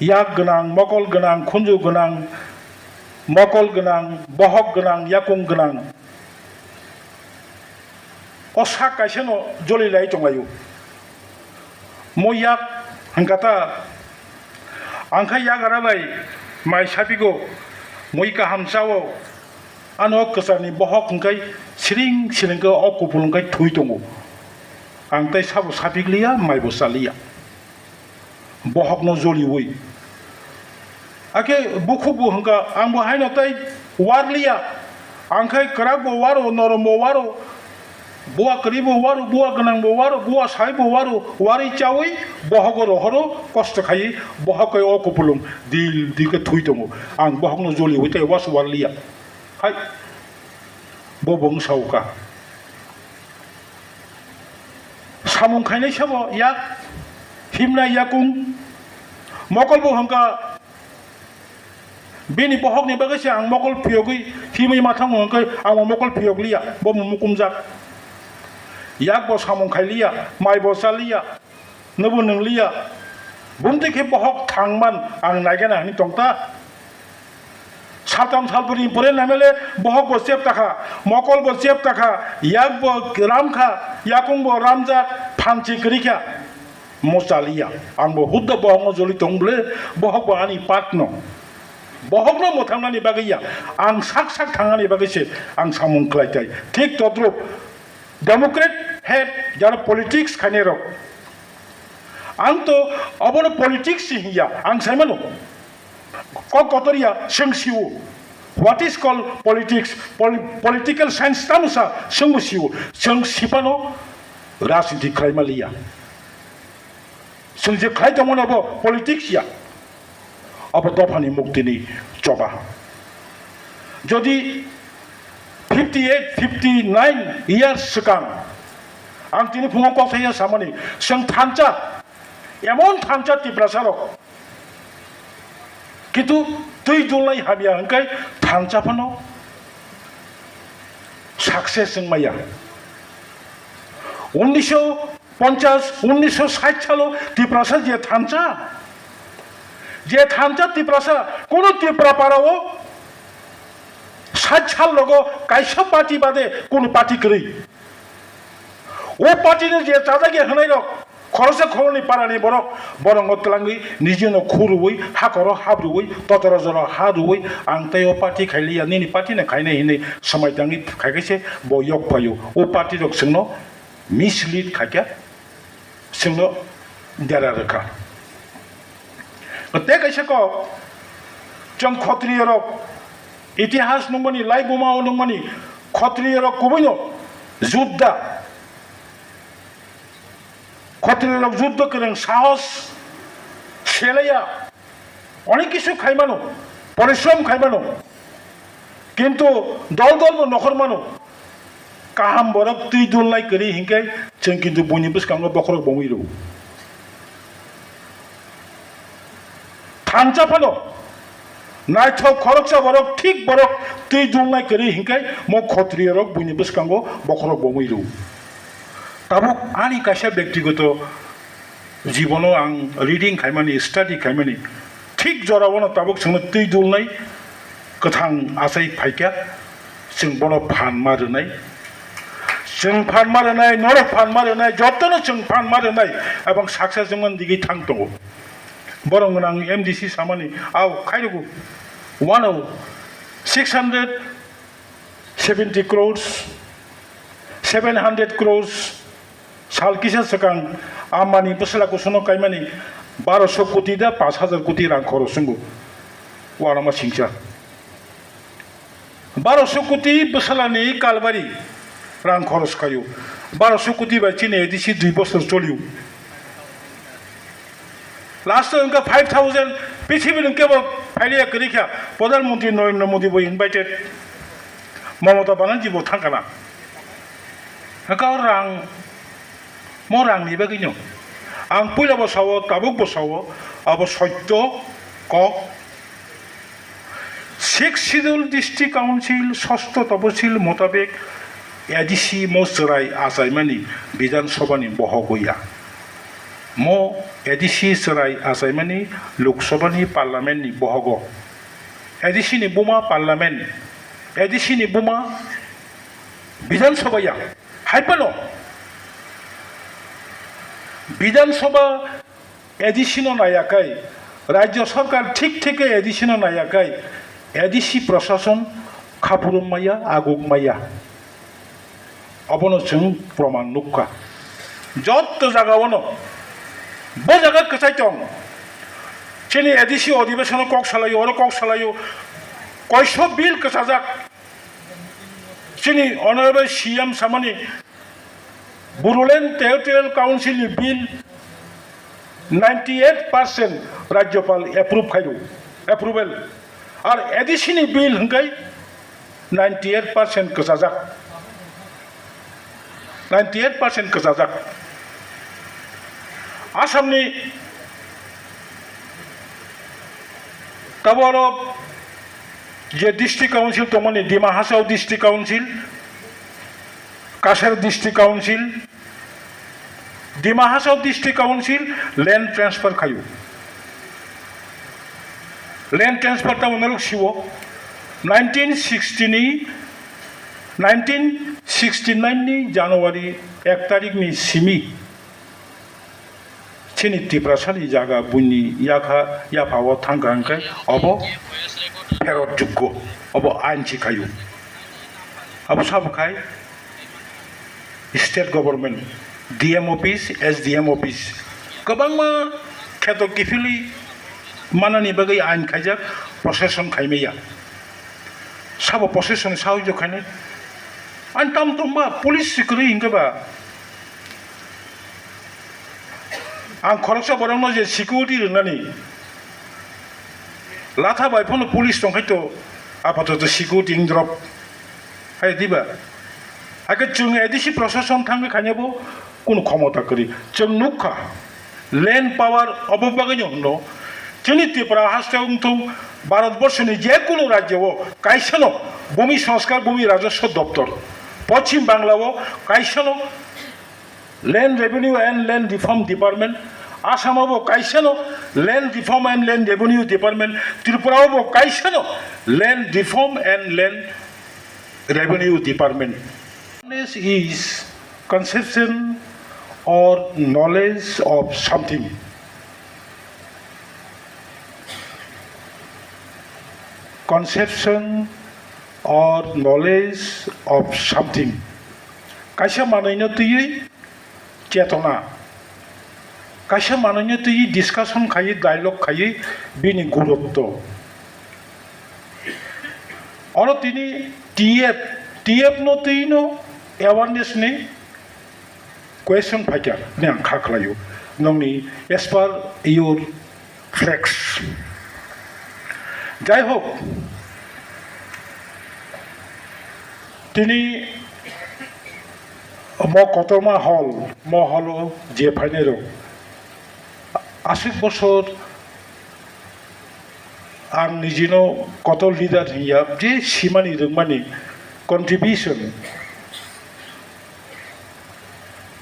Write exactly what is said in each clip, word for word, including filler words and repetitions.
Yak gwnang, mokol gwnang, khunju gwnang, mokol gwnang, bohok gwnang, yakung gwnang. O sak kaisa no joli lai tong laio. Mo yak hwnkha ta, ang kha yak ara bai mai sapigo, mui kaham chao, ano kwchar ni bohok hwnkhe siring siring khe o kupulung khe thwi tongo. Ang tei sabo sapik liya, mai bo cha liya. Bohokno joliwi. Akhe bukhuk bo hwnkha, ang bo haino tei war liya. Ang khe kwrak bo waro, norom bo waro, buwa kwrwi bo waro, buwa gwnang bo waro, buwa sai bo waro, warwi chawi bohogo rohoro, kosto khaiwi bohok khe o kupulung dil dil khe thwi tongo. Ang bohokno joliwi tei wasu war liya. Hai, bo bo wng sao kha. Samung khainai sabo yak, himnai yakung, mokol bo hwnkha, bini bohokni bagwi se ang mokol phiyogwi himwi ma thango hwnkhe ang bo mokol phiyok liya, bo bo mukumjak. Yak bo samung khai liya, mai bo cha liya, nobo nung liya. Bumtwi khe bohok thangman ang naigana hwnwi tong ta. Saltham salbrwini pore namele bohok bo chep takha, mokol bo chep takha, yak bo ram kha, yakung bo ramjak, phanchi kwrwi kha. Mo cha liya, ang bo hudda bohokno joli tong bole, bohok bo ani part no. Bohokno mwthangnani bagwi ya, ang sak sak thangnani bagwi se ang samung khlai tai. Thik todrup, Democrat head jara politics khainai rok, ang to obono politics se hiya, ang sai mano. Kok kotor ya, chwng sio. What is called politics? Poli-, political science tamo sa, chwngbo sio. Chwng sipano rajniti khlaima liya. Chwng je khlai tongmani abo politics ya. Abo dophani muktini choba. Jodi fifty eight, fifty nine years swkang, ang tini phungo kok thaiya samani, chwng thansa, emon thansa Tiprasa rok, kintu twi dulnai hamya hwnkhe thansa phano success wngmaya. Unnisho ponchas, unnisho sait salo Tiprasa je thansa, je thansa Tiprasa, kono Tripura parao sait sal logo kaisa party bade kono party kwrwi. O party ni je chajak ya hwnai rok, khoroksa khoroknwi parani borok, borongo twlangwi nijino khu rwui, hakoro hap rwui, totoro joro ha rwui, ang tei o party khailiya, nini party no khainai hinwi swmai tangwi khaikhe se bo yok phaio. O party rok chwngno mislead khaikha, chwngno dera rwkha. Tei kaisa kok, chwng khotriyo rok, itihas nungmani, laibuma o nungmani, khotriyo rok kubuino judda, khotriyo rok judda kwrwng, sahos, selaya, onek kisu khaimano, porishrom khaimano. Kintu dol dol bo nokhor mano. Kaham borok twi dulnai kwrwi hinkhe chwng kintu buini bwskango bokhorok bomwi rw. Thansa phano naithok khoroksa borok thik borok twi dulnai kwrwi hinkhe mo khotriyo rok buini bwskango bokhorok bomwi rw. Tabuk ani kaisa bektigoto jibono ang reading khaimani, study khaimani, thik jorao no tabuk chwngno twi dulnai kwthang achai phaikha, chwng bono phan ma rwnai, chwng phan ma rwnai, norok phan ma rwnai, jotono chwng phan ma rwnai, ebong success wngmani digwi thang tongo. Borok gwnang M D C samani, ao khairugo, wano six hundred seventy crores, seven hundred crores, sal kisa swkang Ambani bwsla kusuno kaimani baroso koti da panch hajar koti rang khoros wngo, uanama singcha. Baroso koti bwslani kalbari rang khoros khaio. Baroso koti bai chini A D C dui bosor cholio. Last o wngkha five thousand, pithibini kebo phailiya kwrwi kha, Pradhan Mantri Narendra Modi bo invited, Mamata Banerjee bo thangkana. Hwnkha o rang, mo rangni bagwino. Ang puila bo sao, tabuk bo sao, abo soitto kok. Sixth Schedule District Council sosto taposil motabek A D C mo chwrai achaimani Bidhan Sabhani bohok ya. Mo A D C chwrai achaimani Lok Sabha ni Parliament ni bohogo. A D C ni buma Parliament, A D C ni buma Bidhan Sabha ya. Hai phano Bidhan Sabha A D C no naiyakhai, Rajya Sarkar thik thik khe A D C no naiyakhai, A D C prosason khaphurwng maya, aguk maya. Obono chwng proman nukha. Jotto jagao no bo jaga kwchai tong. Chini A D C odibeshono kok salaio, oro kok salaio. Koiso bill kwchajak. Chini Honorable C M samani Bodoland Territorial Council ni bill ninety eight percent Rajyapal approve khaidu, approval. Ar A D C ni bill hwnkhe ninety eight percent kwchajak, ninety eight percent kwchajak. Assam ni taboro je district council tongmani, Dima Hasao district council, Cachar district council, Dima Hasao district council land transfer khaio. Land transfer tamo norok siwo nineteen sixty ni, nineteen sixty nine ni January ek tarik ni simi chini Tiprasa ni jaga buini yakha yapha o thangkha hwnkhe obo pherot jukgo, obo ain si khaio. Abo sabo khai state government, D M office, S D M office, kwbangma kheto kiphilwi manani bagwi ain khaijak, procession khaimaya. Sabo procession sawi jokhaini. Ani tam tongba police si kwrwi hinkhe ba. Ang khoroksa borokno je security rwnani latha bai phano police tongkhai to apatoto security wngdrop. Hai diba? Hakhe chwng A D C prosason thangwi khainabo kunu khomota kwrwi. Chwng nukha, land power obo bagwino hwno. Chini Tripura haste wngthung, Bharat borshoni je kunu rajyo o kaisano Bhumi Sanskar, Bhumi Rajaswa Doptor, Poschim Bangla o kaisano Land Revenue and Land Reform Department, Assam o bo kaisano Land Reform and Land Revenue Department, Tripura o bo kaisano Land Reform and Land Revenue Department. Awareness is conception or knowledge of something. Conception or knowledge of something. Kaisa manwino twiwi chetona. Kaisa manwino twiwi discussion khaiwi, dialogue khaiwi bini gurutto. Oro tini T F, T F no twino awareness ni question phaikha, hwnwi ang kha khlaio, nongni as per your facts. Jai hok, tini mo kotorma hall, mo hall o je phainai rok, aswk bosor ang nijino kotor leader hinya, je simani rwngmani contribution,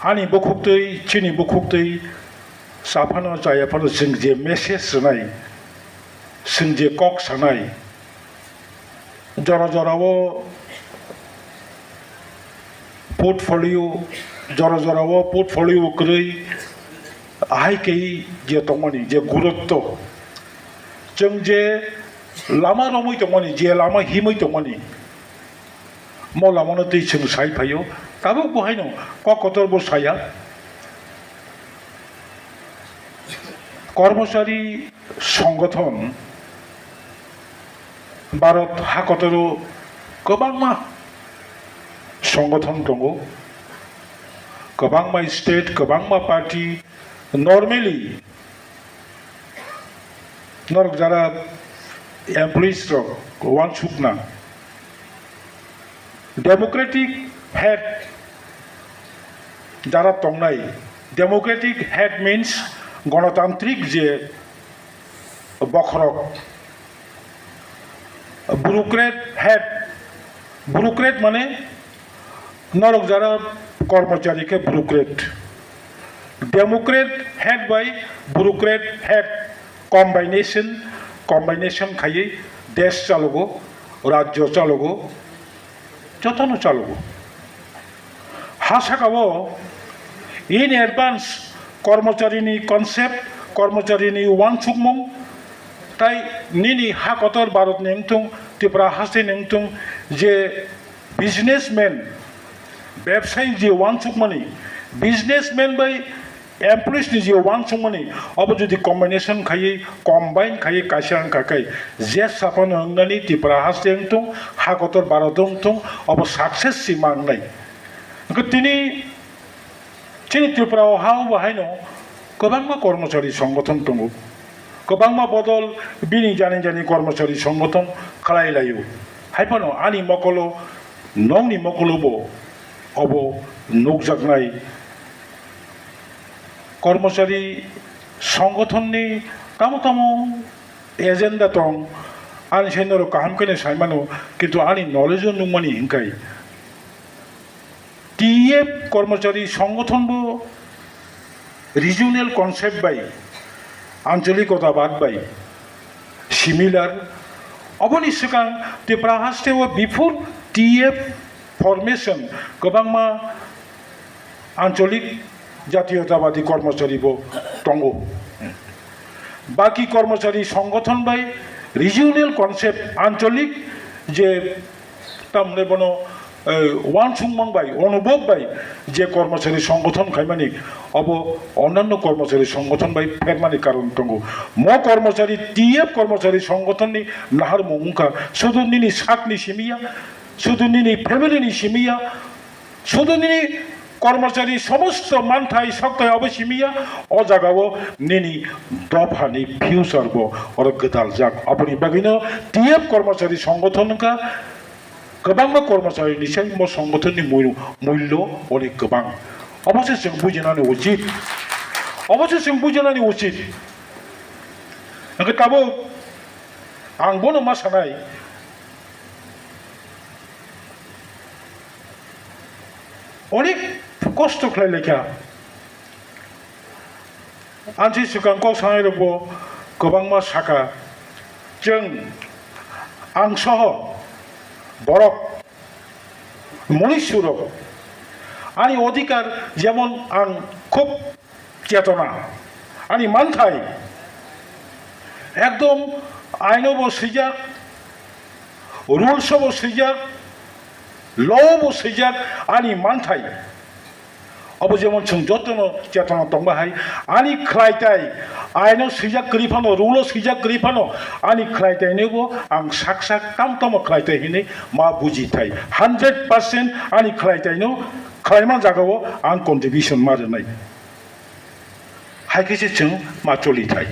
ani bukhuktwi, chini bukhuktwi, cha phano chaya phano chwng je message rwnai, chwng je kok sanai, jora jora o portfolio, jora jora o portfolio kwrwi, ahai khe je tongmani je gurutto, chwng je lama romwi tongmani, je lama himwi tongmani, mo lamano twi chwng sai phaio, tabuk bo haino kok kotor bo saya. Kormochari songothon, Bharat hakotoro kwbangma songothon tongo, kwbangma state, kwbangma party. Normally, norok jara employees rok uansukna, democratic head jara tongnai, democratic head means gonotantrik je bokhorok, bureaucrat head, bureaucrat mane norok jara kormochari khe bureaucrat, Democrat head bai bureaucrat head combination, combination khaiwi desh chalogo, rajyo chalogo, jotono chalogo. Ha sakao in advance kormocharini concept, kormocharini uansukmung, tai nini ha kotor Bharatni wngthung, Tripura hasteni wngthung, je businessman, bebsai je uansukmani, businessman bai employees ni je uansukmani, obo jodi combination khaiwi, combine khaiwi kaisa wngkha khe, je saphano wngnani Tripura haste wngthung, ha kotor Bharat wngthung, obo success si ma wngnai. Hwnkhe tini chini Tripura o ha o bo haino kwbangma kormochari songgothon tongo, kwbangma bodol bini jani jani kormochari songgothon khlai laio. Haiphano ani mokolo, nokni mokolo bo obo nukjaknai. Kormochari songgothonni tamo tamo agenda tong, ani sai norok kaham khe saimano, kintu ani knowledge o nukmani hinkhai T F kormochari songgothon bo regional concept bai, ancholik odabad bai similar. Oboni swkang Tripura haste o before T F formation kwbangma ancholik jatiyotabadi kormochari bo tongo. Baki kormochari songgothon bai regional concept, ancholik je tamle bono, eh, uansukmung bai, onubhob bai je kormochari songgothon khaimani, obo onnanno kormochari songgothon bai phermani karon tongo. Mo kormochari, T F kormochari songgothonni naharmung wngkha, sudu nini sakni simiya, sudu nini family ni simiya, sudu nini kormochari somosto manthai sokthai obo simiya, o jagao nini dophani future bo oro gwdaljak. Aboni bagwino T F kormochari songgothon wngkha, kwbangma kormochari ni sai mo songgothon ni mui-, mullo onek kwbang. Obo se chwng bujinani uchit, obo se chwng bujinani uchit. Hwnkhe tabuk ang bono ma sanai, onek kosto khlai laikha. Ansi swkang kok sanai rokbo kwbangma saka, chwng, ang soho borok munishu rok ani odhikar jemon ang khub chetona, ani manthai ekdom aino bo swijak, rules o bo swijak, law o bo swijak, ani manthai. Obo jemon chwng jotono chetona tongba hai, ani khlaitai aino swijak kwrwi phano, rules o swijak kwrwi phano, ani khlaitaino bo ang sak sak tam tamo khlaitai hinwi ma buji thai. Hundred percent ani khlaitaino khlaima jagao ang contribution ma rwnai. Hai khe se chwng ma choli thai.